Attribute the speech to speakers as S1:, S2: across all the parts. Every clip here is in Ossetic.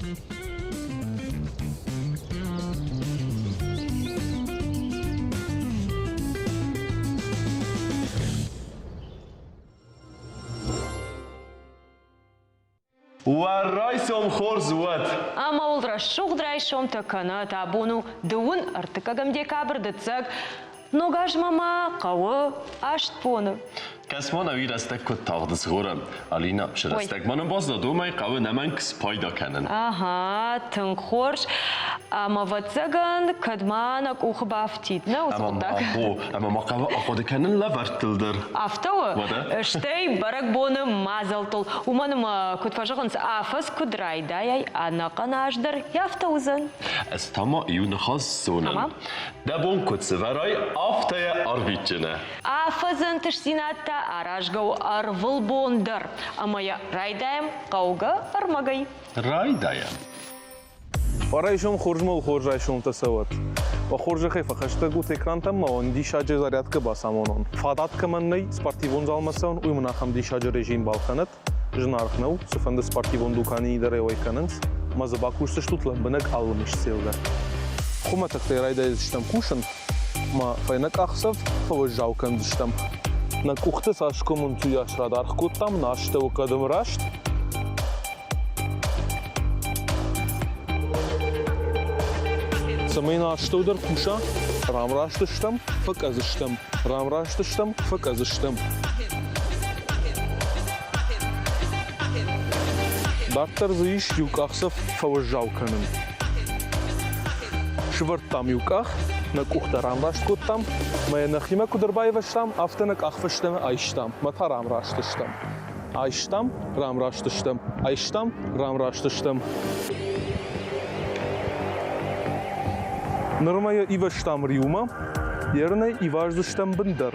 S1: Уӕ райсом хорз уӕд!
S2: Ӕмӕ уыл рӕсугъд райсомтӕ кӕнӕт. Абон у дыууын ӕртыккӕгӕм декабрь дыццӕг. Ног азмӕ ма хъӕуы аст боны.
S1: Кӕс-ма, нӕуи рӕстӕг куыд тагъд згъоры. Алина, цы рӕстӕг ма нын баззад, уымӕй хъӕуы ӕнӕмӕнг спайда кӕнын.
S2: Ага, тынг хорз. Ӕмӕ ӕвӕццӕгӕн, кӕд ма нӕ къухы бафтид, нӕ уыцы хъуыддаг?
S1: Ӕмӕ ма хъӕуы ахъуыды кӕнын лӕвӕрттыл дӕр.
S2: Афтӕ у? Стӕй бӕрӕгбоны мадзӕлттыл. Уымӕн ӕмӕ, куыд фӕзӕгъынц, афӕдз куыд райдайай, ӕнӕхъӕн аз дӕр афтӕ уыдзӕн.
S1: Ӕз та ма иу ныхас зонын. Дӕ бон куыд сывӕрай, афтӕ йӕ арвитджынӕ.
S2: Афӕдзы ӕнтыстдзинад та аразгӕ у ӕрвылбон дӕр. Ӕмӕ йӕ райдайӕм хъӕугӕ ӕрмӕгӕй.
S1: Райдайӕм.
S3: Райсом хорз мыл хорз райсомтӕ цӕуӕд. Уӕ хорзӕхӕй фӕхӕстӕг ут экрантӕм ма уын диссаджы зарядкӕ бацамонон. Фадат кӕмӕн нӕй спортивон залмӕ цӕуын, уый мын ахӕм диссаджы режим балхӕнӕд. Зынаргъ нӕу, цыфӕнды спортивон дуканийы дӕр ӕй уӕй кӕнынц, ӕмӕ дзы бакусдзыстут лӕмбынӕг алы мышцӕйыл дӕр. Хуымӕтӕгтӕй райдайдзыстӕм кусын, ӕмӕ фӕйнӕ къахдзӕф фӕуӕззау кӕндзыстӕм. Нӕ къухты цас коммунтуйас радаргъ кодтам, нӕ астӕуы кӕдӕм раст, Цӕмӕй нӕ астӕу дӕр куса, рамраст стӕм, фӕкъӕдз стӕм, рамраст стӕм, фӕкъӕдз стӕм. Дарддӕр дзы ис иу къахдзӕф фӕуӕззау кӕнын. Сывӕрдтам иу къах, нӕ къухтӕ рамраст кодтам, мӕ йӕ нӕхимӕ куыд ӕрбайвӕзтам, афтӕ нӕ къах фӕстӕмӕ айстам, мӕ та рамраст стӕм. Айстам, рамраст стӕм, айстам, рамраст стӕм. Нырма йӕ ивӕзтам риумӕ, ерынӕй иваздзыстӕм бындӕр.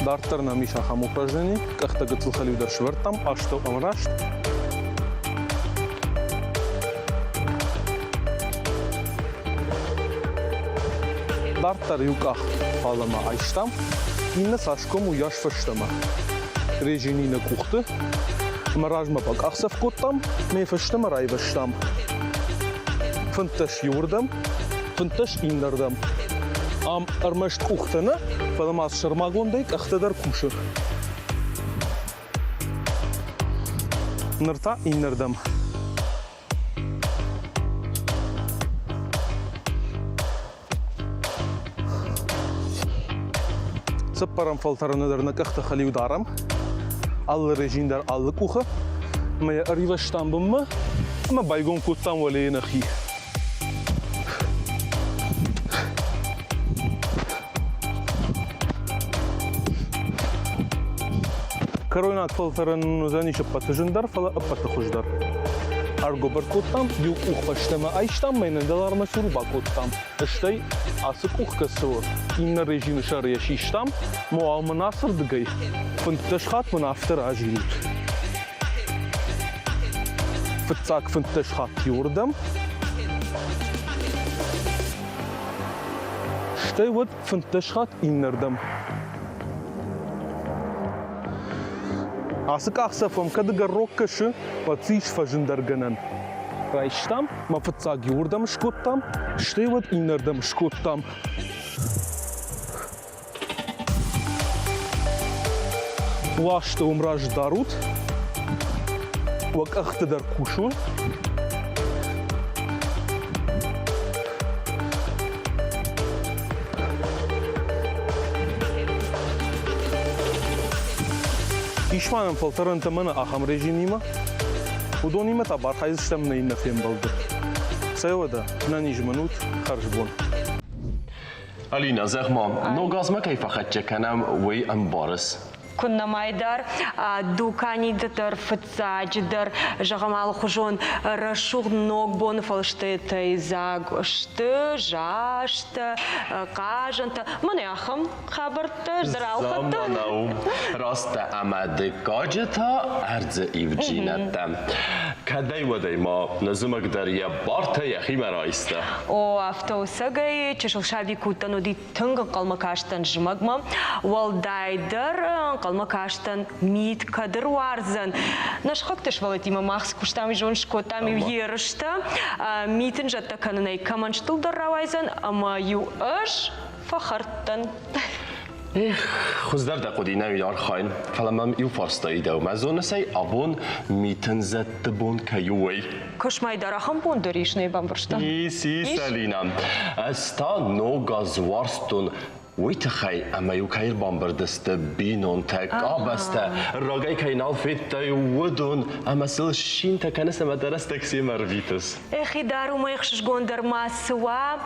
S3: Дарддӕр нӕм ис ахӕм упражнени, къӕхтӕ гыццыл хӕлиудӕр сывӕрдтам, астӕу ӕмраст. Дарддӕр иу къах фалӕмӕ айстам, иннӕ цасгом уыйас фӕстӕмӕ. Режини нӕ къухты ӕмӕ размӕ бакъахдзӕф кодтам, мӕ фӕстӕмӕ райвӕзтам. 15 иуырдӕм, 15 иннӕрдӕм. Ам ӕрмӕст къухтӕ нӕ, фӕлӕ ма сӕрмагондӕй къӕхтӕ дӕр кусы. Ныр та иннӕрдӕм. Цыппӕрӕм фӕлтӕрӕны дӕр нӕ къӕхтӕ хӕлиу дарӕм. Алы резин дӕр алы къухы. Ӕмӕ йӕ ӕривӕзтам бынмӕ ӕмӕ байгом кодтам уӕлейы нӕхи. Кӕройнаг фӕлтӕрӕн уыдзӕнис ӕппӕты зындӕр, фӕлӕ ӕппӕты хуыздӕр. Ӕргуыбыр кодтам, иу къух фӕстӕмӕ айстам, мӕ нӕ дӕлармӕ цур бакодтам. Стӕй ацы къух кӕцы у, иннӕ резины сӕр йӕ систам, муал мын ацырдыгӕй 15 хатт мын афтӕ разилут. Фыццаг 15 хатт иуырдӕм, стӕй уӕд 15 хатт иннӕрдӕм. Ацы къахдзӕф уӕм кӕд ӕгӕр рог кӕсы, уӕд дзы ис фӕзындӕргӕнӕн. Райстам, мӕ фыццаг иуырдӕм скодтам, стӕй уӕд иннӕрдӕм скодтам. Уасты уым раз дарут, уӕ къӕхты дӕр кусон. Ис ма нӕм фӕлтӕрӕнтӕ мӕнӕ ахӕм режимимӕ. Уыдонимӕ та бархайдзыстӕм нӕ иннӕ фембӕлды. Цӕй уӕдӕ, нӕниз мын ут, хӕрзбон.
S1: Алина, зӕгъ-ма, ног азмӕ кӕй фӕхӕццӕ кӕнӕм, уый ӕмбарыс?
S2: Куыннӕмӕй дӕр, дуканиты дӕр, фыццаджыдӕр, зӕгъӕм, алыхуызон рӕсугъд ногбоны фӕлстытӕй дзаг сты, зазтӕ, хъазӕнтӕ. Мӕнӕ ахӕм хабӕрттӕ дӕр ӕлхӕдтон.
S1: Замана у. Раст дӕ ӕмӕ дыккаджы та ӕрдзы ивддзинӕдтӕ. Кӕдӕй-уӕдӕй ма нӕ зымӕг дӕр йӕ бартӕ йӕхимӕ райста.
S2: О, афтӕ у цӕгӕй чысыл саби куы уыдтӕн, уыди тынг ӕнхъӕлмӕ кастӕн зымӕгмӕ. Уӕлдайдӕр ӕнхъӕлмӕ кастӕн, мит кӕд ӕруардзӕн. Нӕ сыхӕгты сывӕллӕттимӕ мах цы куыстам, уый зон скодтам иу ерыстӕ. Митын зӕдтӕ кӕнынӕй кӕмӕн стылдӕр рауайдзӕн, ӕмӕ-иу ӕз фӕхӕрд дӕн.
S1: Эх, хуыздӕр дӕ хъуыди нӕ уый архайын, фӕлӕ мӕм иу фарста и дӕумӕ. Зоныс ӕй, абон митын зӕдты бон кӕй у, уый?
S2: Космай дӕр ахӕм бон дӕр ис, нӕ бамбӕрста.
S1: Ис, ис, Алина. Ӕз та ног аз уарзтон уый тыххӕй, ӕмӕ-иу кӕй ӕрбамбырд сты бинонтӕ, къабӕзтӕ, рагӕй кӕй нал федтай, уыдон, ӕмӕ сыл синтӕ кӕныс ӕмӕ дӕ рӕстӕг семӕ ӕрвитыс.
S2: Ӕхи дӕр уымӕй ӕхсызгондӕр ма цы уа.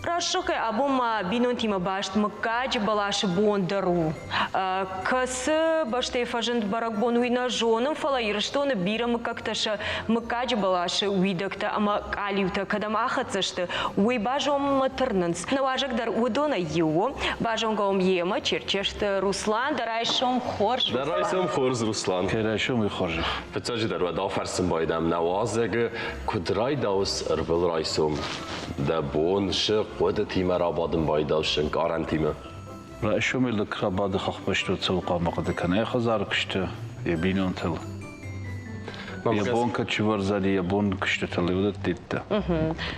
S2: Рӕсугъдӕй абон ма бинонтимӕ баст мыггаджы бӕласы бон дӕр у. Кӕцы бӕстӕйы фӕзынд бӕрӕгбон, уый нӕ зонын, фӕлӕ Ирыстоны бирӕ мыггӕгтӕ сӕ мыггаджы бӕласы уидӕгтӕ ӕмӕ къалиутӕ кӕдӕм ахӕццӕ сты, уый базонынмӕ тырнынц. Нӕ уазӕг дӕр уыдонӕй иу у. Базонгӕ уӕм йемӕ Черчесты Руслан. Дӕ райсом хорз,
S1: Дӕ райсом хорз, Руслан.
S4: Кӕй райсом, уый хорзӕх.
S1: Фыццаджыдӕр уӕд афӕрсын байдам нӕ уазӕгы, куыд райдауыс ӕрвылрайсом? Дӕ бон цы хъуыдытимӕ рабадын байдау ӕнкъарӕнтимӕ?
S4: Райсомӕй лӕг рабады хӕхбӕсты цӕуы хъуамӕ хъуыды кӕна йӕ хӕдзары куысты, йӕ бинонтыл. Йӕ бон кӕд сывӕрдзӕни, йӕ бон куыстытыл уыдӕттӕ.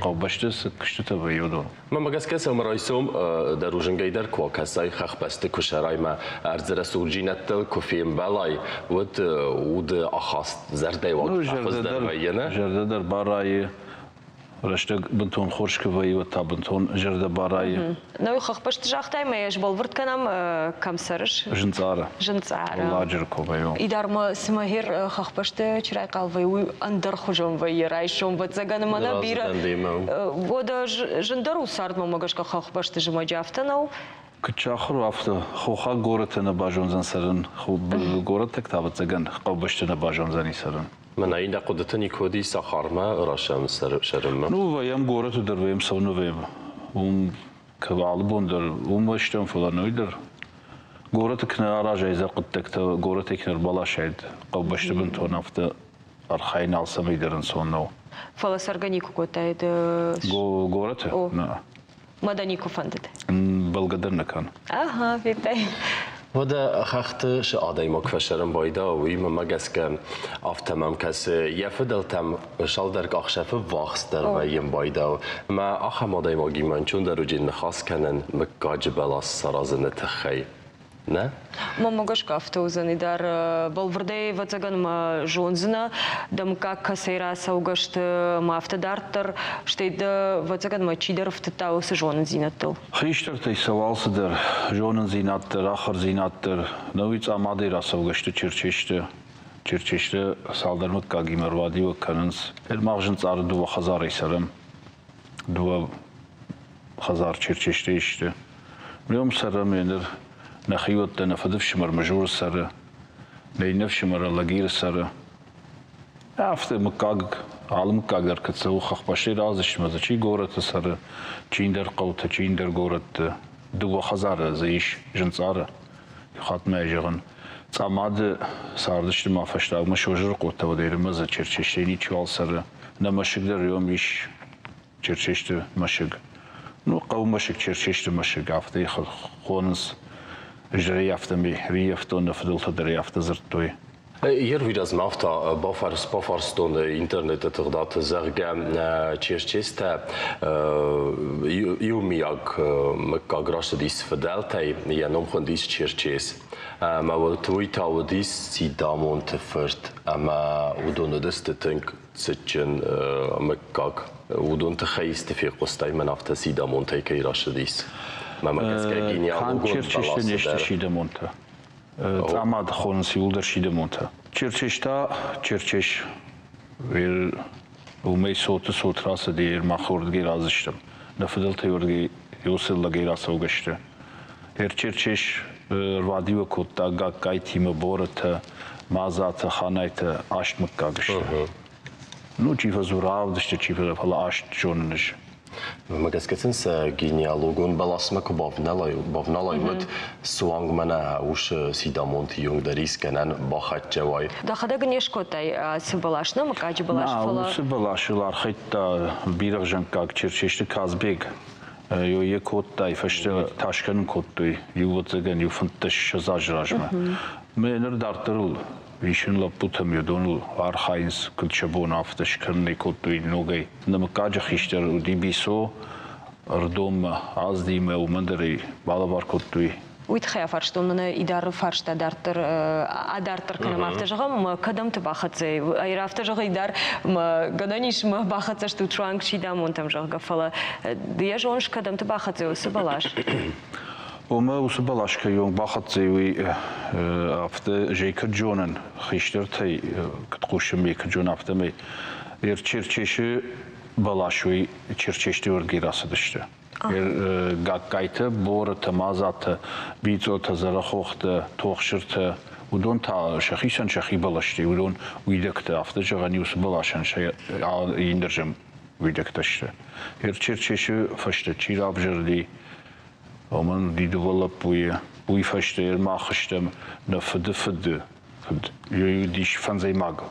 S4: Хъӕубӕсты цы куыстытӕ вӕййы, уыдон.
S1: Мӕнмӕ гӕсгӕ сӕумӕрайсом дӕ рузынгӕй дӕр куы акӕсай, хӕхбӕсты куы сӕрай мӕ ӕрдзы рӕсугъддзинӕдтыл куы фембӕлай, уӕд уды ахаст зӕрдӕйуаг фӕхуыздӕр вӕййы, нӕ?
S4: Зӕрдӕ дӕр барайы, рӕстӕг бынтон хорз куы вӕййы, уӕд та бынтон зӕрдӕ барайы.
S2: Науи хӕхбӕсты загътай, мӕ йӕ сбӕлвырд кӕнӕм, кӕм цӕрыс?
S4: Зынцъары.
S2: Зынцъары.
S4: Ладжыры комӕй.
S2: Идармӕ цымӕ хер хӕхбӕсты чи райхъал вӕййы, уый ӕндӕрхуызон вӕййы райсом, ӕвӕццӕгӕн, ӕмӕ нӕ бирӕ. Уӕдӕ зындӕр у цардмӕ гӕсгӕ хӕхбӕсты зымӕджы, афтӕ нӕу?
S4: Куыд сахуыр у, афтӕ хохаг горӕты нӕ базондзӕн цӕрын, горӕттаг та, ӕвӕццӕгӕн, хъӕубӕсты нӕ базондзӕни цӕрын.
S1: Мӕнӕ иннӕ хъуыдыты никуы уыди сахармӕ расӕм сӕрынмӕ.
S4: Ну, вӕййӕм горӕты дӕр, вӕййӕм цӕуыны вӕййӕм. Уым алы бон дӕр уым стӕм, фӕлӕ ной дӕр горӕты куы нӕ аразай дзӕ хъуыддӕгтӕ, горӕтӕй куы нӕ ӕрбаласайд, хъӕубӕсты бынтон афтӕ архайын алцӕмӕй дӕр ӕнцон нӕу.
S2: Фӕлӕ цӕргӕ никуы кодтаид?
S4: Горӕты? Нӕ.
S2: Мӕ дӕ никуы фӕндыд?
S4: Бӕлгӕ дӕр нӕ кӕн.
S2: Ага, федтай.
S1: Уӕдӕ хӕхты цы адӕймаг фӕсӕрын байда, уый мӕмӕ гӕсгӕ афтӕ мӕм кӕсы, йӕ фыдӕлтӕм цалдӕр къахсӕфы ввахсдӕр вӕййын байдау. Мӕ ахӕм адӕймагимӕ ӕнцондӕр уыди ныхас кӕнын мыггаджы бӕлас саразыны тыххӕй. Нӕ?
S2: Мӕнмӕ гӕсгӕ афтӕ уыдзӕни дӕр. Бӕлвырдӕй, ӕвӕццӕгӕн мӕ зондзынӕ, дӕ мыггаг кӕцӕй рацӕугӕ сты ӕмӕ афтӕ дарддӕр. Стӕй дӕ, ӕвӕццӕгӕн мӕ чидӕр ӕфтыдта уыцы зонындзинӕдтыл.
S4: Хистӕртӕй сӕ алцыдӕр, зонындзинад дӕр, ахуырдзинад дӕр, науи Цъамадӕй рацӕугӕ сты Черчесты. Черчесты цалдӕр мыггагимӕ ӕрвадиуӕг кӕнынц. Ӕрмагъзын цъары дыууӕ хӕдзарӕй цӕрӕм. Дыууӕ хӕдзар Черчестӕй сты. Уым цӕрӕм ныр нӕхиуӕттӕ, нӕ фыдыфсымӕр Мызуры цӕры, нӕ иннӕ фсымӕр Алагиры цӕры. Афтӕ мыггаг, алы мыггаг дӕр кӕд цӕуы хӕхбӕстӕй ралдзысты дзы чи горӕты цӕры, чи ӕндӕр хъӕуты, чи ӕндӕр горӕтты. Дыууӕ хӕдзары дзы ис Зынцъары. Хатт ма зӕгъын, Цъамады цардысты ма фӕстагмӕ Созырыхъотӕ уӕд ӕрмӕ дзы Черчестӕй ничиуал цӕры. Нӕ мӕсыг дӕр уым ис Черчесты мӕсыг. Ну, хъӕуы мӕсыг, Черчесты мӕсыг, афтӕ их хонынц. Зӕрӕй афтӕмӕй рийӕфтон, нӕ фыдӕлтӕ дӕр афтӕ дзырдтой.
S1: Ервидазмӕ афтӕ бафарстон интернеты тыгъдады, зӕгъгӕ, Черчестӕ иумиаг мыггаг рацыдис фыдӕлтӕй, йӕ ном хуындис Черчес. Ӕмӕ уый та уыдис Сидамонты фырт, ӕмӕ уыдон уыдысты тынг цытджын мыггаг. Уыдон тыххӕй исты фехъуыстай, мӕн афтӕ Сидамонтӕй кӕй рацыдис? Мӕнмӕ гӕсгӕ генеалогон
S4: Черчестӕ не сты Сидамонтӕ. Цъамад хонынц иуылдӕр Сидамонтӕ. Черчес та Черчес. Уымӕй цоты цот рацыди, ӕрмахордгӕй радзыстӕм. Нӕ фыдӕлтӕй уырдгӕй уыцы лӕгӕй рацӕугӕ сты. Ӕрчерчес рвадиуӕг кодта Гагкайтимӕ, Борӕтӕ, Мадзатӕ, Ханайтӕ аст мыггаг сты. Ну, чи фӕдзура авдысты, чи фӕлӕ аст зонын ӕз.
S1: Мӕ гӕсгӕ сын сӕ генеалогон бӕласмӕ куы бавналай, бавналай, уӕд суанг мӕнӕ усы Сидамонты йонг дӕр искӕнӕн бахӕццӕ уай.
S2: Дӕхӕдӕг не скодтай ацы бӕлас, нӕ мыггаджы бӕлас,
S4: Нӕ,
S2: фӕлӕ
S4: уыцы бӕласыл архайдта бирӕгъзӕнггаг Черчесты Казбег. Йе кодтай, фӕстӕ тас кӕнын кодтой, иу ӕвӕццӕгӕн, иу 25 азы размӕ. Мӕ ныр дарддӕр ыл исын лӕппутӕм, уыдоныл архайынц, куыд сӕ бон, афтӕ скӕнын ӕй кодтой ногӕй. Нӕ мыггаджы хистӕр уыди Бисо, Ӕрдонмӕ аздимӕ уымӕн дӕр ӕй балӕвар кодтой.
S2: Уый тыххӕй афарстон мӕнӕ Идары фарста дарддӕр адарддӕр кӕнӕм, афтӕ зӕгъӕм, мӕ кӕдӕмты бахӕццӕ, афтӕ зӕгъы Идар, мӕ гӕнӕн ис, мӕ бахӕццӕ стут суанг Сидамонтӕм, зӕгъгӕ, фӕлӕ ды йӕ зоныс, кӕдӕмты бахӕццӕ уыцы бӕлас?
S4: Омӕ уыцы бӕлас кӕй онг бахӕццӕ, уый афтӕ зӕй кӕд зонын, хистӕртӕй куыд хъусын, ме куыд зонын, афтӕмӕй Черчесы бӕлас уый Черчесты уырдгӕй рацыдысты. Гагкайтӕ, Борытӕ, Мадзатӕ, Бицъотӕ, Дзӕрӕхохтӕ, Тохсыртӕ, уыдон та сӕхицӕн сӕхи бӕлӕстӕй, уыдон уидӕгтӕ, афтӕ зӕгъӕн, уыцы бӕласӕн сӕ иннӕрзӕм уидӕгтӕ сты. Черчесы фӕстӕ чи равзӕрди, уымӕн уыди дыууӕ лӕппуйы. Уый фӕстӕ мах стӕм нӕ фыды фыды фыд. Уыдис фӕндзӕймаг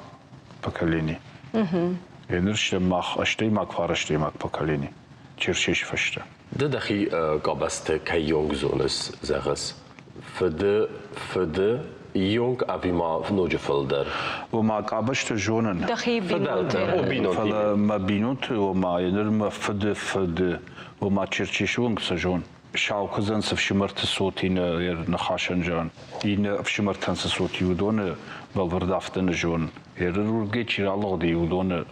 S4: поколени. Ныр стӕм мах ӕстӕймаг, фарӕстӕймаг поколени. Черчесы фӕстӕ.
S1: Ды дӕхи къабӕзты кӕйонг зоныс, зӕгъыс? Фыды фыды йонг ӕви ма ноджы фылдӕр?
S4: Ома къабӕзты зонын.
S2: Дӕхи бинонты.
S4: Фӕлӕ мӕ бинонты, ома ныр мӕ фыды фыды, ома Черчесы онг сӕ зон. Саукуыдзӕн цы фсымӕрты цот иннӕ ныхасӕн зӕгъын, иннӕ ӕфсымӕртӕн цы цот и, уыдоны бӕлвырд афтӕ нӕ зонын. Ерырургӕй чи ралыгъди, уыдоны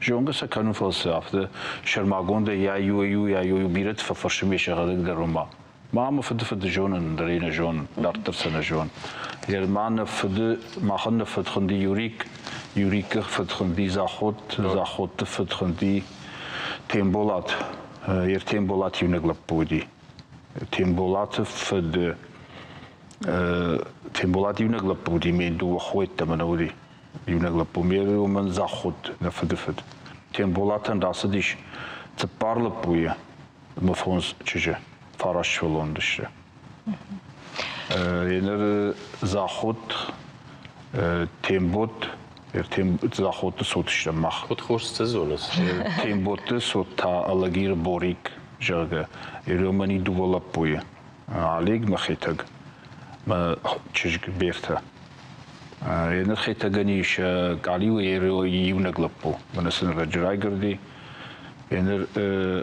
S4: зонгӕ сӕ кӕнын, фӕлӕ сӕ афтӕ сӕрмагондӕй йӕ иу, йӕ иу бирӕты фӕфӕрсы ме сӕхӕдӕг дӕр, ома ма мӕ фыды фыды зонын, ӕндӕр ӕй нӕ зонын, дарддӕр сӕ нӕ зонын. Ма нӕ фыды, махӕн нӕ фыд хуынди Юрик, Юрикы фыд хуынди Захот, Захотты фыд хуынди Темболат. Темболат иунӕг лӕппу уыди. Темболаты фыд Темболат иунӕг лӕппу уыди, ме дыууӕ хойы нӕ уыди. Иунӕг лӕппу ме уымӕн Захот, нӕ фыды фыд. Темболатӕн рацыдис цыппар лӕппуйы ӕмӕ фондз чызджы, фараст сывӕллоны уыдысты. Ныр Захот, Тембот, Захотты цот стӕм мах.
S1: Куыд хорз цы зоныс?
S4: Темботты цот та Алагиры Борик, зӕгъгӕ, Еремани дыууӕ лӕппуйы, Олег мӕ Хетӕг, мӕ чызг Бертӕ. Ныр Хетӕгӕн ис къалиуы иунӕг лӕппу, мӕнӕ сын раджы райгуырди. Ныр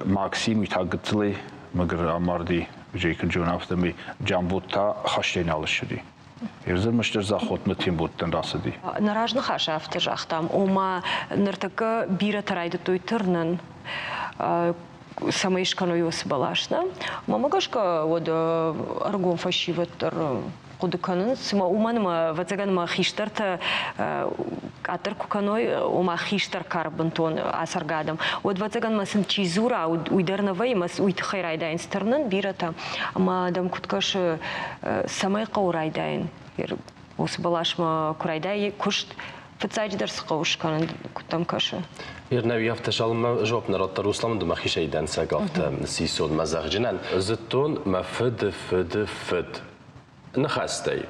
S4: Максим уый та гыццылӕй мӕгуыр амарди, Джейкоб Джон, афтӕмӕй Джамбот та хӕстӕй нал ссыди. Ӕрмӕстдӕр Захотмӕ Темботтӕн рацыди.
S2: Нӕ разныхасы афтӕ загътам, ома ныртӕккӕ бирӕтӕ райдыдтой тырнын, цӕмӕй скӕной уыцы бӕлас. Нӕ? Мӕнмӕ гӕсгӕ, уӕд ӕрыгон фӕсивӕд дӕр хъуыды кӕнынц, цыма уымӕн ӕмӕ, ӕвӕццӕгӕн, мӕ хистӕртӕ къаддӕр куы кӕной, ома хистӕр кары бынтон ацӕргӕ адӕм, уӕд, ӕвӕццӕгӕн, ма сын чи дзура, уый дӕр нӕ вӕййы, ӕмӕ уый тыххӕй райдайынц тырнын бирӕтӕ. Ӕмӕ адӕм куыд кӕсы, цӕмӕй хъӕуы райдайын? Уыцы бӕласмӕ куы райдайы куыст, фыццаджыдӕр цы хъӕуы скӕнын, куыд дӕм кӕсы?
S1: Нӕ афтӕ салынмӕ жуапп нӕ радта Руслан, ды мӕхицӕй дӕнцӕг афтӕ сисон мӕ зӕгъджынӕн. Зыдтон мӕ фыды фыды фыд ныхӕстӕй.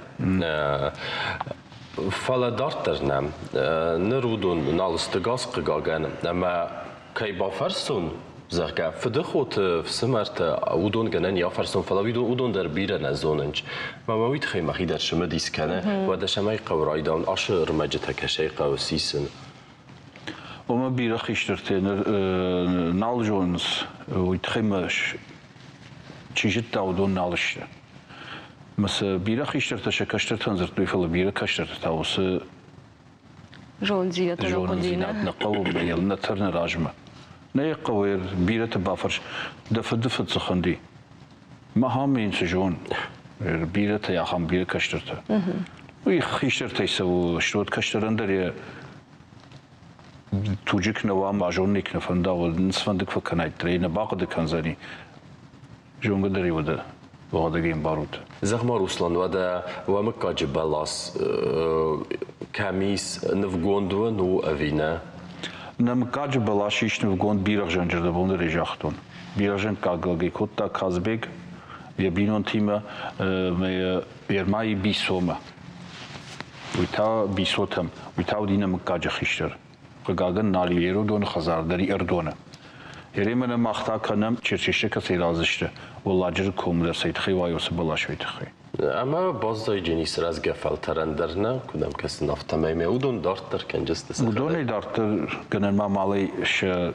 S1: Фӕлӕ дарддӕр нӕ. Ныр уыдон нал сты газ, хъыгагӕн, ӕмӕ кӕй бафӕрсон, зӕгъгӕ, фыдыхоты фсымӕртӕ, уыдон гӕнӕн не афӕрсон, фӕлӕ уыдон дӕр бирӕ нӕ зонынц. Мӕ уый тыххӕй мӕхи дӕр цымыдис кӕны, уӕдӕ цӕмӕй хъӕуы райдауын, ацы ӕрмӕджытӕ кӕсӕй хъӕуы сисын.
S4: Ома бирӕ хистӕртӕ ныр нал зонынц, уый тыххӕй мӕ чи зыдта, уыдон нал сты. Мӕ цы бирӕ хистӕртӕ сӕ кӕстӕртӕн дзырдтой, фӕлӕ бирӕ кӕстӕртӕ та уыцы зонындзинад нӕ хъӕуы ӕмӕ йыл нӕ тырны размӕ. Нӕ йӕ хъӕуы, бирӕты бафӕрс, дӕ фыды фыд цы хуынди? Махӕм йын цы зон, бирӕтӕ ахӕм бирӕ кӕстӕртӕ. Уый хистӕртӕй цӕуы, стод кӕстӕрӕн дӕр йӕ туджы куы нӕ уа, ма зонын куы нӕ фӕнда, уӕд ын цыфӕнды куы фӕкӕнай, дӕр ӕй нӕ бахъуыды кӕндзӕни. Зонгӕ дӕр ӕй уӕдӕ уӕхӕдӕг ӕмбарут.
S1: Зӕгъ-ма, Руслан, уӕдӕ уӕ мыггаджы бӕлас кӕм ис, нывгонд уын у ӕви нӕ?
S4: Нӕ мыггаджы бӕлас ис нывгонд бирӕгъзӕнджы рдӕбон дӕр ӕй загътон. Бирӕгъзӕнггаг лӕгӕй кодта Казбег йӕ бинонтимӕ ӕмӕ Ермайы Бисомӕ. Уый та Бисотӕм, уый та уыди нӕ мыггаджы хистӕр. Хъыгагӕн, нал и Еродоны хӕдзар дӕр и Ӕрдоны. Еремӕ мах та кӕнӕм, Черчесты кӕцӕй ралдзысты, Уӕлладжыры комы дӕр цӕй тыххӕй уа уыцы бӕлас, уый тыххӕй.
S1: Ӕмӕ баззайджынис рӕзгӕ фӕлтӕрӕн дӕр нӕ, куыд ӕм кӕсын, афтӕмӕй ме уыдон дарддӕр кӕнджысты сӕхӕдӕг.
S4: Уыдонӕй дарддӕр гӕнӕн ма малӕй сӕ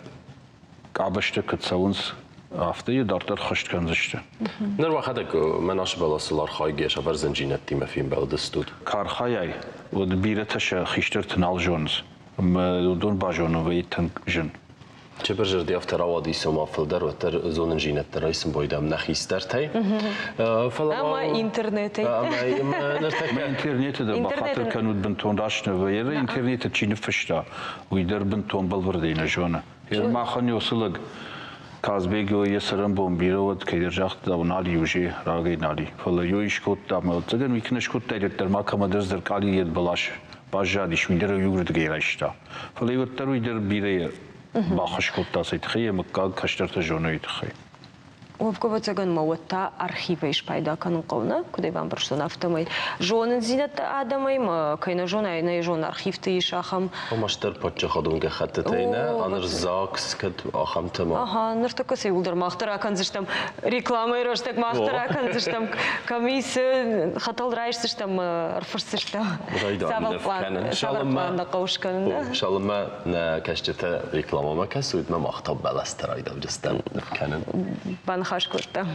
S4: къабӕзтӕ куыд цӕуынц, афтӕ йӕ дарддӕр хӕст кӕндзысты.
S1: Ныр уӕхӕдӕг мӕн ацы бӕласыл архайгӕ сӕвӕрдзӕнджинӕдтимӕ фембӕлдыстут?
S4: Куы архайай, уӕд бирӕтӕ сӕ хистӕрты нал зонынц. Ӕмӕ уыдон базонын вӕййы тынг зын.
S1: Чебыр зӕрди афтӕ рауадис, ома фылдӕр уӕддӕр зонындзинӕдтӕ райсын байдам нӕ хистӕртӕй.
S2: Фӕлӕ ӕмӕ интернетӕй.
S4: Ӕмӕ интернеты дӕр бахатыр кӕнут бынтон раст нӕ вӕййы. Интернеты чи ныффыста, уый дӕр бынтон бӕлвырдӕй нӕ зоны. Махӕн уыцы лӕг Казбег йӕ цӕрӕнбон бирӕ уӕд кӕйдӕр загъта, нал и уже, рагӕй нал и. Фӕлӕ йой скодта ӕмӕ ӕцӕгӕн уый куы нӕ скодтаид, уӕддӕр ма кӕмӕдӕр зӕркъали йед бӕлас баззадис, уый дӕр иуырдыгӕй райста. Фӕлӕ уӕддӕр уый дӕр бирӕ баххуыс кодта сӕ тыххӕй, йӕ мыггаг кӕстӕртӕ зоной тыххӕй.
S2: Уӕвгӕ ма уӕд та архивӕй спайда кӕнын хъӕуы, нӕ? Куыд ӕй бамбӕрстон, афтӕмӕй. Зонындзинӕдтӕ адӕмӕй ма кӕй нӕ зонай, нӕ зон архивты ис ахӕм.
S1: Ӕрмӕстдӕр паддзахадон гӕххӕттытӕй нӕ, а ныр ЗАГС кӕд ахӕмтӕ ма.
S2: Аха, ныртӕккӕ сӕ иуылдӕр мах дӕр акӕндзыстӕм. Рекламӕйы рӕстӕг мах дӕр акӕндзыстӕм. Комиссы хӕтӕл райсдзыстӕм, ӕрфысдзыстӕм. Цавӕр план, цавӕр план нӕ хъӕуы скӕнын?
S1: Цалынмӕ нӕ кӕсджытӕ рекламӕмӕ кӕсут, мӕ мах та бӕлӕстӕ райдауджыстӕм ныв кӕнын.
S2: Баныхас кодта.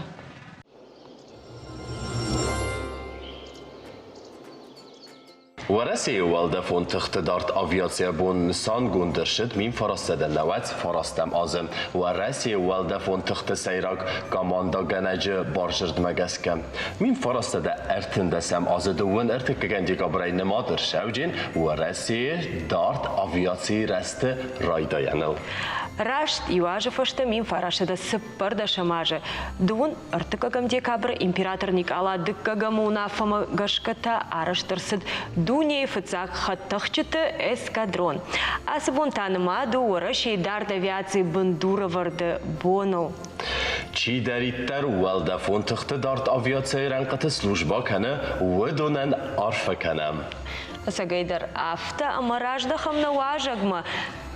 S1: Уӕрӕсейы уӕлдӕфон тыхты дард авиацийӕ бон нысангонд ӕрцыд 1999 азы Уӕрӕсейы уӕлдӕфон тыхты сӕйраг командӕгӕнӕджы бардзырдмӕ гӕсгӕ. 1913 азы дыууын ӕртыккӕгӕм декабрӕй нымад ӕрцӕуджын Уӕрӕсейы дард авиацийы рӕзты райдайӕныл.
S2: Раст иу азы фӕстӕ 1914 азы дыууын ӕртыккӕгӕм декабры император Никъала дыккӕгӕмы уынаффӕмӕ гӕсгӕ та арӕзт ӕрцыд дунейы фыццаг хӕдтӕхджыты эскадрон. Ацы бон та нымад у Уӕрӕсейы дард авиацийы бындурӕвӕрды боныл.
S1: Чидӕриддӕр уӕлдӕфон тыхты дард авиацийы рӕнхъыты службӕ кӕны, уыдонӕн арфӕ кӕнӕм.
S2: Ӕцӕгӕйдӕр афтӕ, ӕмӕ раздӕхӕм нӕ уазӕгмӕ.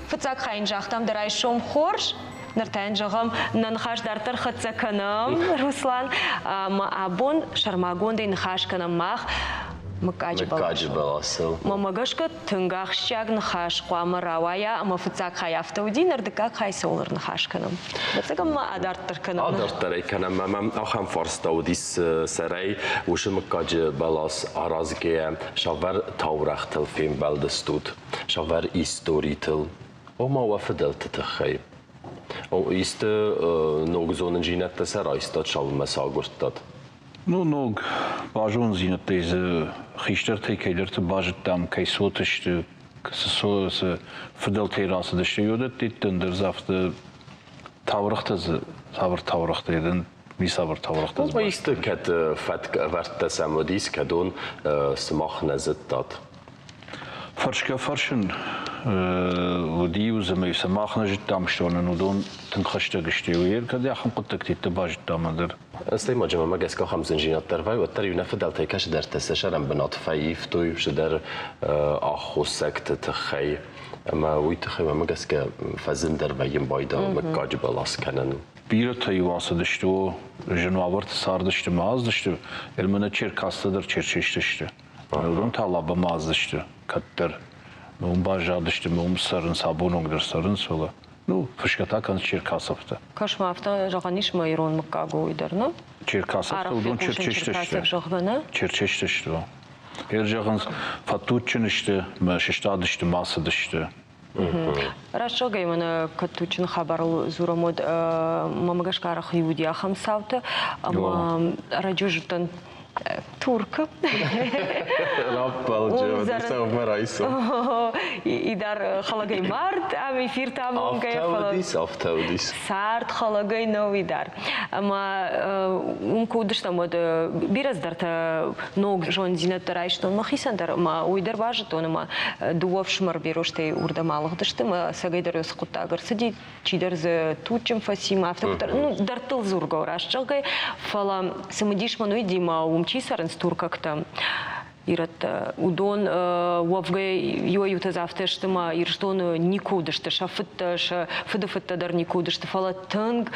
S2: Фыццаг хай йын загътам дӕ райсом хорз, ныр та йын зӕгъӕм, нӕ ныхас дарддӕр хӕццӕ кӕнӕм, Руслан. Ӕмӕ абон сӕрмагондӕй ныхас кӕнӕм мах мыггаджы бӕласыл. Мӕнмӕ гӕсгӕ тынг ахсджиаг ныхас хъуамӕ рауайа ӕмӕ фыццаг хай афтӕ уыди, ныр дыккаг хай цӕуыл ӕрныхас кӕнӕм? Ӕцӕгӕн ма адарддӕр кӕнӕм.
S1: Адарддӕр ӕй кӕнӕм ӕмӕ ахӕм фарста уыдис сӕрӕй уыцы мыггаджы бӕлас аразгӕйӕ цавӕр таурӕгътыл фембӕлдыстут, цавӕр историтыл, ома уӕ фыдӕлты тыххӕй. Исты ног зонындзинӕдтӕ сӕ райстат, цалынмӕ сӕ агуырдтат?
S4: Ну, ног базондзинӕдтӕй дзы хистӕртӕй кӕйдӕрты базыдтам, кӕй цот сты, цы фыдӕлтӕй рацыдысты, уыдӕттӕ дӕр дзы афтӕ таурӕгътӕ дзы цавӕр таурӕгътӕ дын ницавӕр таурӕгътӕ дзы.
S1: Исты кӕд фӕтк ӕвӕрдтӕ сӕм уыдис, кӕдон сымах нӕ зыдтат?
S4: Фӕрсгӕ-фӕрсын уыди-иу дзы ӕмӕ сӕ мах нӕ зыдтам, стонын уыдон тынг хӕстӕг сты. Кӕд ахӕм хъуыддӕгтӕ базыдтам ӕндӕр.
S1: Стӕй ма мӕ гӕсгӕ ахӕм зындзинад дӕр вӕййы, уӕддӕр иу нӕ фыдӕлтӕй кӕцыдӕртӕ сӕ сӕрӕн бынат фӕивтой цыдӕр аххосӕгты тыххӕй. Ӕмӕ уый тыххӕй мӕ гӕсгӕ фӕзындӕр вӕййын байдайы мыггаджы бӕлас кӕнын.
S4: Бирӕтӕ-иу ацыдысты, о, зын уавӕрты цардысты мӕ аздысты, ӕмӕ нӕ Черкастӕ дӕр Черчесты сты. Уыдон та Лабӕмӕ аздысты кӕддӕр. Уым баззадысты ӕмӕ уым цӕрынц, абон онг дӕр цӕрынц, фӕлӕ ну, фысгӕ та кӕнынц Черкасовтӕ.
S2: Кӕс-ма, афтӕ зӕгъӕн ис мӕ ирон мыггаг у уый дӕр, нӕ?
S4: Черкасовтӕ уыдон Черчесты сты.
S2: Зӕгъгӕ, нӕ?
S4: Черчесты сты. Гъер зӕгъынц, фӕтуджджын сты, мӕ сыстадысты, ма цыдысты.
S2: Раст зӕгъгӕй, мӕнӕ кӕд туджджын хабарыл дзурӕм, уӕд мӕмӕ гӕсгӕ арӕх уыди ахӕм цаутӕ, ӕмӕ ӕрӕджы зыдтӕн Туркы.
S1: Раппӕлджы, райсом.
S2: Идар хӕлӕгӕй мард, ам эфиртӕ амонгӕ,
S1: фӕлӕ афтӕ уыдис.
S2: Цард хӕлӕгӕй нӕу Идар. Ӕмӕ уым куы уыдыстӕм, уӕд бирӕ цыдӕртӕ ног зонддзинӕдтӕ райстон мӕхицӕн дӕр ӕмӕ уый дӕр базыдтон, ӕмӕ дыууӕ ӕфсымӕр Берозтӕй уырдӕм алыгъдысты ӕмӕ ӕцӕгӕйдӕр уыцы хъуыддаг ӕрцыди, чидӕр дзы туджджын фӕци ма афтӕ куыддӕр, ну, дӕрдтыл дзургӕ у, раст зӕгъгӕй, фӕлӕ цымыдис мын уыди, ӕмӕ уым чи цӕрынц туркӕгтӕ, Ирӕттӕ, уыдон уӕвгӕ иуӕй-иутӕ дзы афтӕ сты ӕмӕ Ирыстоны никуы уыдысты, сӕ фыдтӕ, сӕ фыдыфыдтӕ дӕр никуы уыдысты, фӕлӕ тынг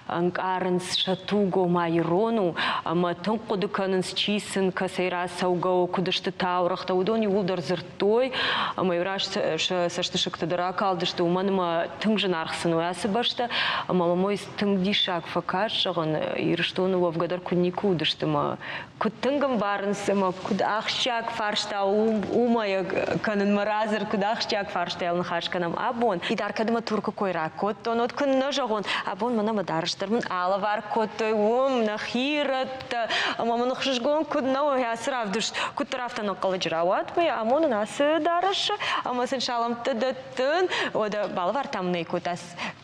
S2: ӕнкъарынц сӕ туг, ома ирон у, ӕмӕ тынг хъуыды кӕнынц, чи сын кӕцӕй рацӕугӕ у, куыд сты таурӕгътӕ, уыдон иууылдӕр дзырдтой, ӕмӕ-иу раст сӕ цӕстысыгтӕ дӕр акалдысты, уымӕн ӕмӕ тынг зынаргъ сын у ацы бӕстӕ, ӕмӕ мӕм уый тынг диссаг фӕкаст, зӕгъын, Ирыстоны уӕвгӕ дӕр куыд никуы уыдысты ӕмӕ куыд тынг ӕмбарынц ӕмӕ куыд ахсджиаг фарста у уымӕ кӕнынмӕ радзырд, куыд ахсджиаг фарстайыл ныхас кӕнӕм абон. Идар, кӕд мӕ Туркы кой ракодтон, уӕд куыннӕ зӕгъон, абон мӕнӕ мӕ дарӕс дӕр мын алӕвар кодтой уым, нӕхи рӕттӕ, ӕмӕ мын ӕхсызгон куыд нӕ у ацы равдыст, куыддӕр афтӕ ӕнӕнхъӕлӕджы рауад, мӕ амонын ацы дарӕсы, ӕмӕ сын салӕмттӕ дӕттын. Уӕдӕ балӕвар та мын ӕй кодта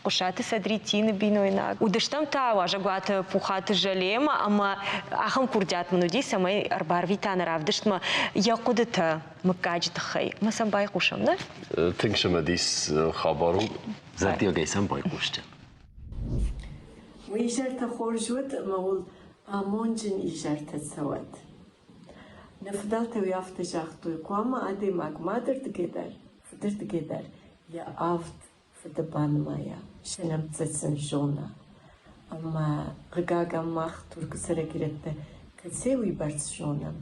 S2: Хъуысаты Садритины бинойнаг. Уыдыстӕм та уазӕгуаты Пухаты Жалемӕ ӕмӕ ахӕм курдиат мын уыди, цӕмӕй ӕрбарвита нӕ равдыстмӕ йӕ хъуыдытӕ мыггаджы тыххӕй. Ӕмӕ сӕм байхъусӕм, нӕ?
S1: Тынг цымыдис хабар у. Зӕрдиагӕй сӕм байхъусджын.
S5: Уый изӕртӕ хорз уыд ӕмӕ уыл амонджын изӕртӕ цӕуӕд. Нӕ фыдӕлтӕ уый афтӕ загътой, хъуамӕ адӕймаг мадырдыгӕй дӕр, фыдырдыгӕй дӕр йӕ авд фыды банымайа, сӕ нӕмттӕ сын зона. Ӕмӕ, хъыгагӕн, мах Туркы цӕрӕг ирӕттӕ кӕцӕй уыйбӕрц зонӕм?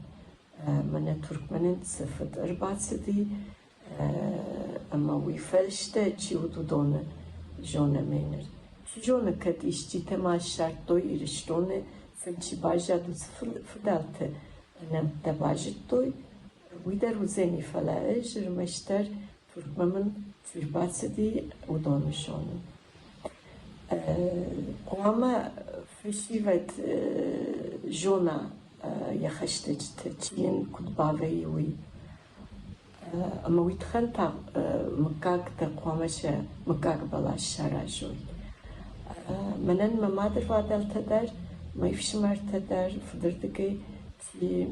S5: Мӕнӕ Туркмӕ нын цы фыд ӕрбацыди, ӕмӕ уый фӕстӕ чи уыд, уыдоны зонӕм ӕй ныр. Чи зоны, кӕд исчитӕ ма ссардтой Ирыстоны, сын чи баззад, уыцы фыдӕлты нӕмттӕ базыдтой, уый дӕр уыдзӕни, фӕлӕ ӕз ӕрмӕстдӕр Туркмӕ мын цы рбацыди, уыдоны зонын. Хъуамӕ фӕсивӕд зона йӕ хӕстӕджыты, чи йын куыд бавӕййы, уый. Ӕмӕ уый тыххӕн та мыггӕгтӕ хъуамӕ сӕ мыггаг бӕлас саразой. Мӕнӕн мӕ мадырвадӕлтӕ дӕр, мӕ ӕфсымӕртӕ дӕр фыдырдыгӕй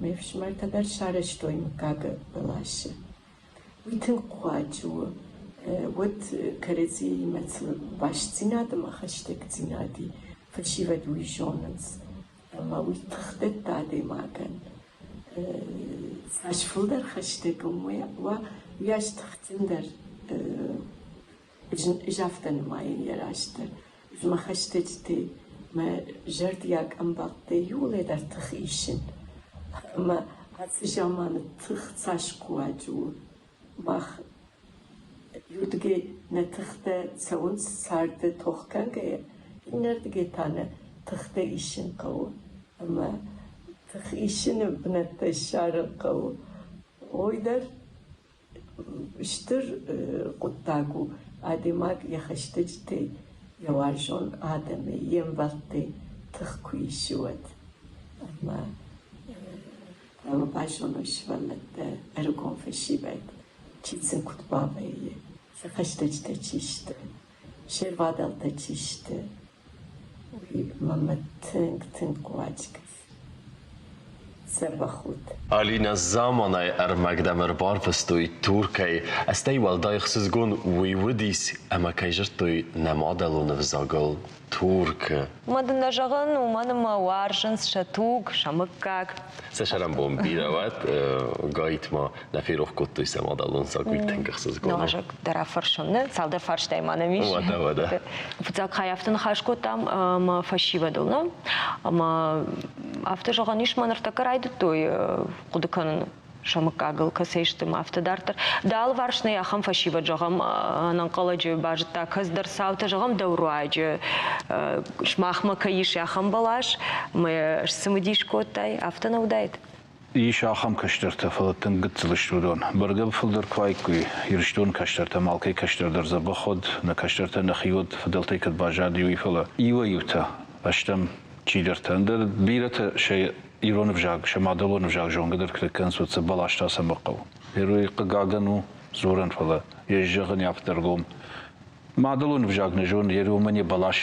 S5: ме фсымӕртӕ дӕр сарӕзтой мыггагы бӕласы. Уый тынг хъуаджы у. Уӕд кӕрӕдзиимӕ цы бастдзинад ӕмӕ хӕстӕгдзинад и, фӕсивӕд уый зонынц. Ӕмӕ уый тых дӕтты адӕймагӕн. Цас фылдӕр хӕстӕг ын уа, уыйас тыхджындӕр ӕз афтӕ нымайын йӕ рӕзты. Мӕ хӕстӕджытӕй, мӕ зӕрдиаг ӕмбӕлттӕй иуылӕй дӕр тых исын. Ӕмӕ ацы заманы тых цас хъуаджы у. Мах иуырдыгӕй нӕ тыхтӕ цӕуынц царды тох кӕнгӕйӕ, иннӕрдыгӕй та нӕ тыхтӕ исын хъӕуы. Ӕмӕ тых исыны бынӕттӕ ссарын хъӕуы. Уый дӕр стыр хъуыддаг у, адӕймаг йӕ хӕстӕджытӕй, йӕ уарзон адӕмӕй, йе мбӕлттӕй тых куы исы, уӕд. Ӕмӕ хъуамӕ базоной сывӕллӕттӕ, ӕрыгон фӕсивӕд, чи сын куыд бавӕййы, сӕ хӕстӕджытӕ чи сты, се рвадӕлтӕ чи сты, уый мӕнмӕ тынг-тынг хъуаджы кӕсы. Дзӕбӕх ут.
S1: Алинӕ заманайы ӕрмӕг дӕм ӕрбарвыстой Туркӕй, стӕй уӕлдай ӕхсызгон уый уыдис, ӕмӕ кӕй зыдтой нӕ мадӕлон ӕвзагыл Туркы.
S2: Мӕ дын нӕ зӕгъын, уымӕн ӕмӕ уарзынц сӕ туг, сӕ мыггаг.
S1: Сӕ сӕрӕнбон бирӕ уӕд, гайтма нӕ ферох кодтой сӕ мадӕлон ӕвзаг, уый тынг ӕхсызгон у.
S2: Нуазӕг дӕр афӕрсӕм, нӕ? Цалдӕр фарстайы ма нӕм ис.
S1: Уӕдӕ, уӕдӕ.
S2: Фыццаг хай афтӕ ныхас кодтам ӕмӕ фӕсивӕдыл, нӕ? Ӕмӕ афтӕ зӕгъӕн ис, мӕ ныртӕккӕ райдыдтой хъуыды кӕнын сӕ мыггагыл, кӕцӕй сты ӕмӕ афтӕ дарддӕр. Дӕ алыварс нӕй ахӕм фӕсивӕд, зӕгъӕм, ӕнӕнхъӕлӕджы базыдта кӕцыдӕр цаутӕ, зӕгъӕм, дӕу руаджы сымахмӕ кӕй ис ахӕм бӕлас, ӕмӕ сцымыдис кодтай, афтӕ нӕ уыдаид?
S4: Ис ахӕм кӕстӕртӕ, фӕлӕ тынг гыццыл сты уыдон. Бӕргӕ фылдӕр куы уаиккой, Ирыстоны кӕстӕртӕм алкӕй кӕстӕр дӕр дзӕбӕх уыд, нӕ кӕстӕртӕ нӕхи уыд, фыдӕлтӕй кӕд баззади, уый, фӕлӕ иуӕй-иутӕ ӕстӕм чидӕртӕ, ӕндӕр бирӕтӕ сӕ ирон ӕвзаг, сӕ мадӕлон ӕвзаг зонгӕ дӕр куы кӕнынц, уӕд сӕ бӕлас та цӕмӕ хъӕуы. Герой хъыгагӕн у дзурӕн, фӕлӕ йӕ зӕгъын афтӕ ӕргом. Мадӕлон ӕвзаг нӕ зоны, йе уымӕн йӕ бӕлас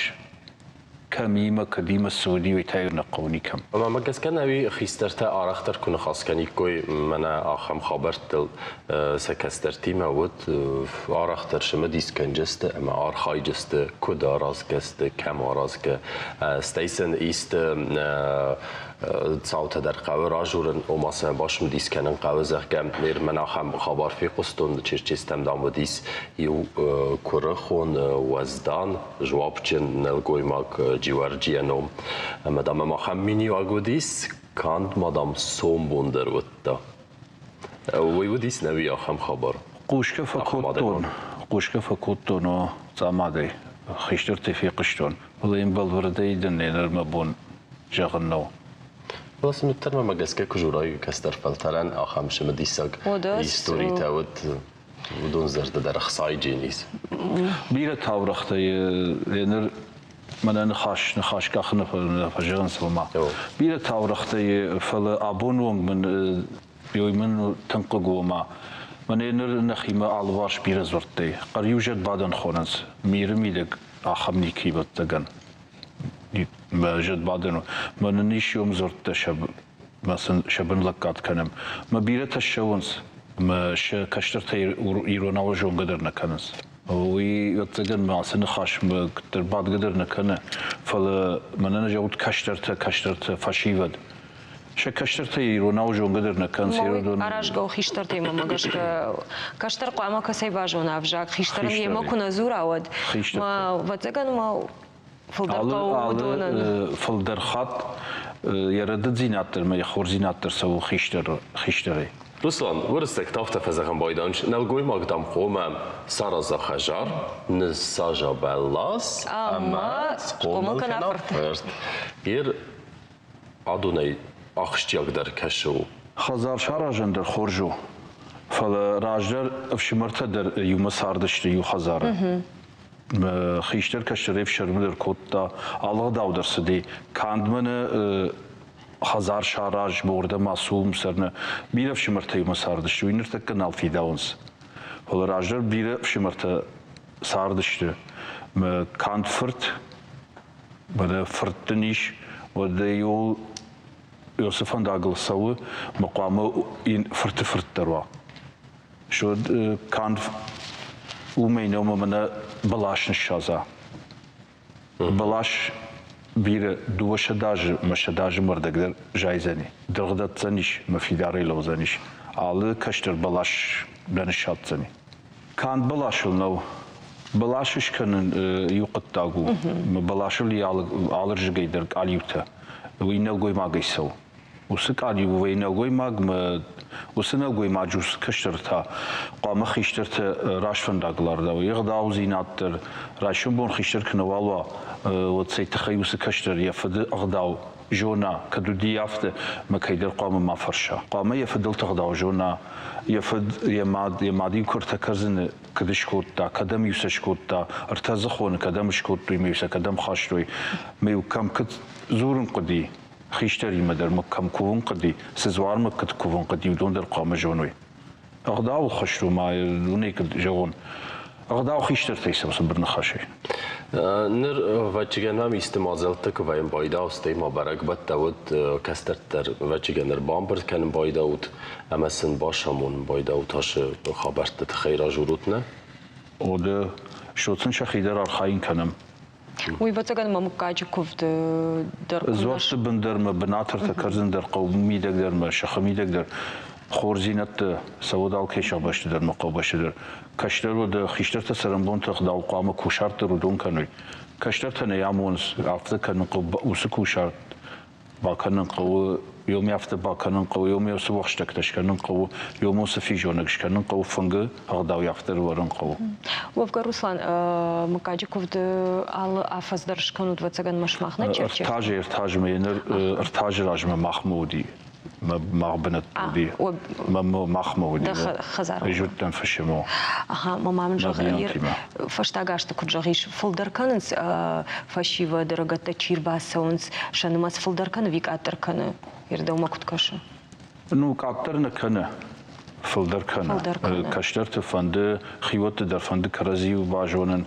S4: кӕмимӕ, кӕдимӕ цы уыди, уый та нӕ хъӕуы никӕм.
S1: Ӕмӕ мӕ гӕсгӕ нӕуи хистӕртӕ арӕхдӕр куы ныхас кӕниккой мӕнӕ ахӕм хабӕрттыл сӕ кӕстӕртимӕ, уӕд арӕхдӕр цымыдис кӕнджысты ӕмӕ архайджысты, куыд аразгӕ сты, кӕм аразгӕ, стӕй сын исты Цаутӕ дӕр хъӕуы ражурын, ома сӕ басмыдис кӕнын хъӕуы, зӕгъгӕ, ныр мӕн ахӕм хабар фехъуыстон, Черчестӕм, дам, уыдис иу куырыхон, уӕздан, жуапджын нӕлгоймаг Джиуӕрджийӕ ном. Ӕмӕ, дам, ӕм ахӕм миниуӕг уыдис, канд ма, дам, сомбон дӕр уыдта. Уый уыдис нӕуи ахӕм хабар.
S4: Хъусгӕ фӕкодтон, хъусгӕ фӕкодтон, о, Цъамадӕй. Хистӕртӕй фехъуыстон, фӕлӕ йын бӕлвырдӕй дын ныр мӕ бон зӕгъын нӕу.
S1: Фӕлӕ сын уӕддӕр мӕмӕ гӕсгӕ куы журайы кӕстӕр фӕлтӕрӕн ахӕм цымыдисаг историтӕ уыд, уыдон зӕрдӕ дӕр ӕхсайджын ис.
S4: Бирӕ таурӕгътӕ ныр мӕнӕ ныхас ныхас къахыны фӕзӕгъынц ома. Бирӕ таурӕгътӕ, фӕлӕ абон онг мын ой мын тынг хъыг у ома. Мӕнӕ ныр нӕхимӕ алыварс бирӕ дзырдтӕй. Хъӕриу зӕдбадӕн хонынц. Миры мидӕг ахӕм никӕй ӕвӕццӕгӕн. Зӕдбадӕн у. Мӕнӕн ис иом дзырдтӕ мӕ сын сӕ бын лӕггад кӕнӕм. Мӕ бирӕтӕ ссӕуынц, мӕ сӕ кӕстӕртӕ иронау зонгӕ дӕр нӕ кӕнынц. Уый, ӕвӕццӕгӕн, мӕ ацы ныхасмӕ куыддӕр бадгӕ дӕр нӕ кӕны, фӕлӕ мӕнӕн зӕгъут кӕстӕртӕ, кӕстӕртӕ, фӕсивӕд. Сӕ кӕстӕртӕ иронау зонгӕ дӕр нӕ кӕнынц.
S2: Аразгӕ у хистӕртӕй мӕмӕ гӕсгӕ. Кӕстӕр хъуамӕ кӕцӕй базона ӕвзаг, хистӕрӕн йемӕ куы нӕ дзура, уӕд. Мӕ, ӕвӕццӕгӕн, мӕ фылдӕр хъӕуы уыдонӕн.
S4: Фылдӕр хатт йӕ рӕдыддзинад дӕр ӕмӕ йӕ хорздзинад дӕр цӕуы хистӕрӕй.
S1: Руслан, уырыссӕгтӕ афтӕ фӕзӕгъӕн байдайынц, нӕлгоймаг, дам, хъуамӕ сараза хӕдзар, ныссаза бӕлас ӕмӕ схъомыл кӕна фырт. Ир адонӕй ахсджиагдӕр кӕсы у.
S4: Хӕдзар саразӕн дӕр хорз у, фӕлӕ раздӕр ӕфсымӕртӕ дӕр иумӕ цардысты иу хӕдзары. Хистӕр кӕстӕр ӕфсӕрмы дӕр кодта, алыгъдау дӕр цыди. Канд мӕнӕ хӕдзар сараз, уырдӕм ацу, уым цӕрны. Бирӕ ӕфсымӕртӕ иумӕ цардысты, уый ныртӕккӕ нал фидауынц. Фӕлӕ раздӕр бирӕ ӕфсымӕртӕ цардысты. Канд фырт, мӕнӕ фырт дын ис, уӕд ӕй уыцы фӕндагыл цӕуы, мӕ хъуамӕ фырты фырт дӕр уа. Суӕд канд уымӕй нӕу ӕмӕ мӕнӕ бӕлас ныссадза. Бӕлас бирӕ 200 азы мӕ 100 азы мӕрдӕг дӕр зайдзӕни. Дыргъ дӕтдзӕнис мӕ фидарӕй лӕудзӕнис. Алы кӕстӕр бӕлас дӕр ныссадздзӕни. Канд бӕласыл нӕу. Бӕлас скӕнын иу хъуыддаг у. Бӕласыл алырзыгӕй дӕр къалиутӕ. Уый нӕлгоймагӕй цӕуы. Уыцы къалиу вӕййы нӕлгоймагмӕ, уыцы нӕлгоймаджы уыцы кӕстӕртӕ хъуамӕ хистӕртӕ раст фӕндагыл ардауой. Ӕгъдаудзинад дӕр райсом бон хистӕр куы нӕуал уа, уӕд цӕй тыххӕй уыцы кӕстӕр йӕ фыды ӕгъдау зона, кӕд уыди афтӕ, мӕ кӕйдӕр хъуамӕ ма фӕрса. Хъуамӕ йӕ фыдӕлты ӕгъдау зона, йӕ фыд, йӕ мад, йӕ мад-иу куы ӕртӕ кӕрдзыны куыд скодта, кӕдӕм-иу сӕ скодта, ӕртӕ дзыхоны кӕдӕм скодтой, ӕмӕ-иу сӕ кӕдӕм хастой, ӕмӕ-иу кӕм куыд дзурын хъуыди, хистӕримӕ дӕр мӕ кӕм кувын хъуыди, цы дзуармӕ куыд кувын хъуыди, уыдон дӕр хъуамӕ зоной. Ӕгъдауыл хӕст у ма уынӕй куыд зӕгъон, ӕгъдау хистӕртӕй цӕуы цыбыр ныхасӕй.
S1: Ныр ӕвӕццӕгӕн ам исты мадзӕлттӕ куы вӕййын байдау, стӕй ма бӕрӕгбӕттӕ уыд, кӕстӕртӕ ӕвӕццӕгӕн ӕрбамбырд кӕнын байдаут ӕмӕ сын басамонын байдаут ацы хабӕртты тыххӕй ражурут, нӕ?
S4: Оды, что сын сӕхи дӕр архайын кӕнӕм.
S2: Уый ӕвӕццӕгӕн мӕ мыггаджы куывд дӕр
S4: Дзуӕртты бын дӕр мӕ бынатыртӕ кӕрдзын дӕр хъӕуы мидӕг дӕр мӕ сыхы мидӕг дӕр хорздзинӕдтӕ цӕуӕд алкӕй сыхбӕсты дӕр мӕ хъӕубӕсты дӕр. Кӕстӕр уӕд хистӕртӕ цӕрӕнбонты ӕгъдау хъуамӕ кусарт дӕр уыдон кӕной. Кӕстӕртӕ нӕ амонынц, афтӕ кӕнын хъӕуы уыцы кусарт бакӕнын хъӕуы, ёмӕ афтӕ бакӕнын хъӕуы, ёмӕ уыцы уӕхстӕгтӕ скӕнын хъӕуы, ёмӕ уыцы физонӕг скӕнын хъӕуы, фынгы ӕгъдауӕй афтӕ ӕрывӕрын хъӕуы.
S2: Уӕвгӕ, Руслан, мыггаджы куывды алы афӕдз дӕр скӕнут, ӕвӕццӕгӕн, ма сымах нӕ черче?
S4: Ӕртазы, ӕртазмӕ, ныр ӕртазы размӕ махмӕ уыди. Мах бынӕтты уыди. Махмӕ уыди.
S2: Хӕдзары.
S4: Ӕз уыдтӕн фысымы.
S2: Аха, мӕ ма мын зӕгъ, фӕстаг азты куыд зӕгъис, фылдӕр кӕнынц фӕсивӕд, ӕрыгӕттӕ чи рбацӕуынц, сӕ нымӕц фылдӕр кӕны ӕви къаддӕр кӕны? Дӕумӕ куыд кӕсы?
S4: Ну, къаддӕр нӕ кӕны, фылдӕр кӕны. Кӕстӕрты фӕнды, хиуӕтты дӕр фӕнды кӕрӕдзийы базонын.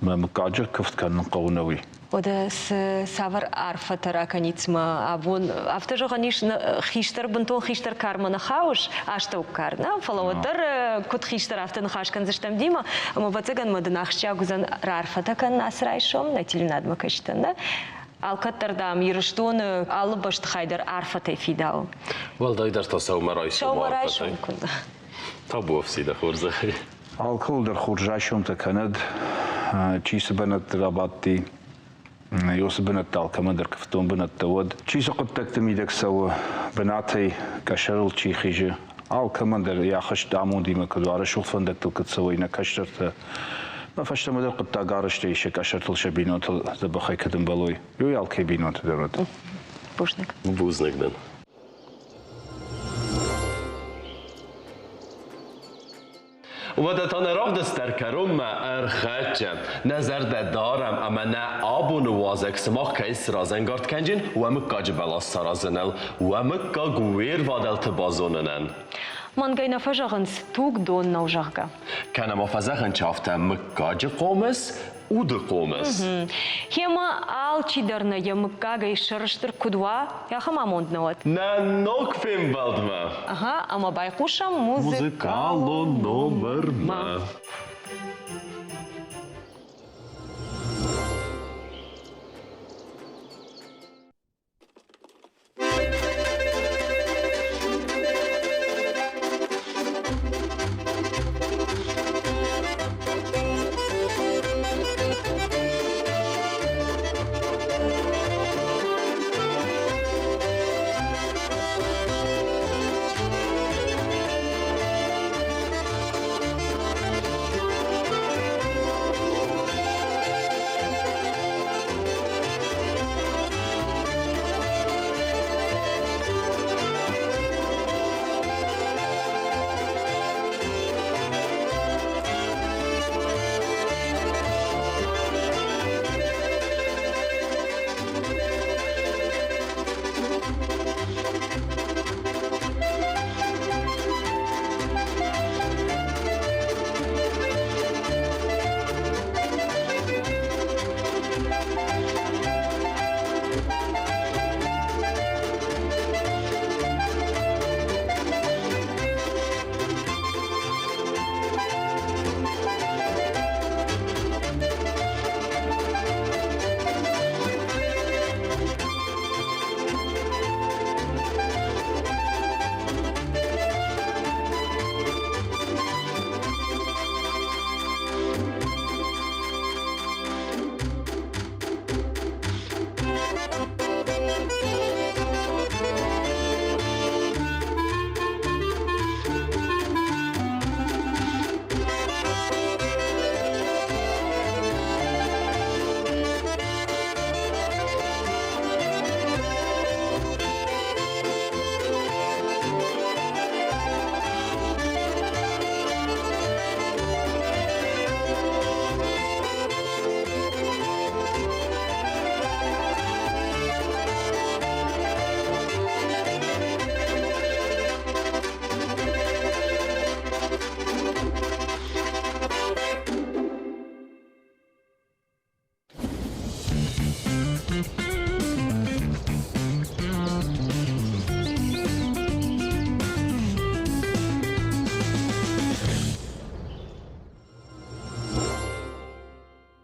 S4: Мӕ мыггаджы куывд кӕнын хъӕуы нӕ уый.
S2: Уӕдӕ цы цавӕр арфӕтӕ ракӕнит мӕ абон? Афтӕ зӕгъӕн ис, хистӕр бынтон хистӕр кармӕ нӕ хауыс, астӕуккар, нӕ? Фӕлӕ уӕддӕр куыд хистӕр, афтӕ ныхас кӕндзыстӕм Дима. Ӕмӕ ӕвӕццӕгӕн мӕ дын ахсджиаг уыдзӕн раарфӕтӕ кӕнын ацы райсом, нӕ телеуынадмӕ кӕсджытӕн, нӕ? Алкӕддӕр, дам, Ирыстоны алы бӕстыхай дӕр арфӕтӕй фидауы.
S1: Уӕлдайдӕр та сӕумӕрайсом
S2: Сӕумӕрайсом куыннӕ.
S1: Табу ӕфси дӕ хорзӕхӕй.
S4: Алкӕуыл дӕр хорз райсомтӕ кӕнӕд, чи цы бынӕтты рабадти, уыцы бынӕттӕ алкӕмӕн дӕр куывддон бынӕттӕ уӕд. Чи цы хъуыддӕгты мидӕг цӕуы, бынатӕй къӕсӕрыл чи хизы, алкӕмӕн дӕр йӕ хызт амондимӕ куыд уа, рӕсугъд фӕндӕгтыл куыд цӕуой нӕ кӕстӕртӕ. Мӕ фӕстӕмӕ дӕр хъуыддаг арӕзтӕй сӕ къӕсӕртыл сӕ бинонтыл дзӕбӕхӕй куыд ӕмбӕлой, уый алкӕй бинонты дӕр уыд.
S2: Бузныг.
S1: Бузныг дын. Уӕдӕ та нӕ равдыст дӕр кӕронмӕ ӕрхӕццӕ. Нӕ зӕрдӕ дарӕм ӕмӕ нӕ абоны уазӕг сымах кӕй сразӕнгард кӕнджын уӕ мыггаджы бӕлас саразыныл, уӕ мыггаг уе рвадӕлты базонынӕн.
S2: Мӕнгӕй нӕ фӕзӕгъынц, туг дон нӕу, зӕгъгӕ.
S1: Кӕнӕ ма фӕзӕгъынц афтӕ мыггаджы хъомыс, уды хъомыс.
S2: Гъемӕ алчидӕр нӕ йӕ мыггагӕй сӕрыстыр куыд уа, ахӕм амонд нӕ уӕд.
S1: Нӕ ног фембӕлдмӕ!
S2: Ага, ӕмӕ байхъусӕм
S1: музыкалон номермӕ.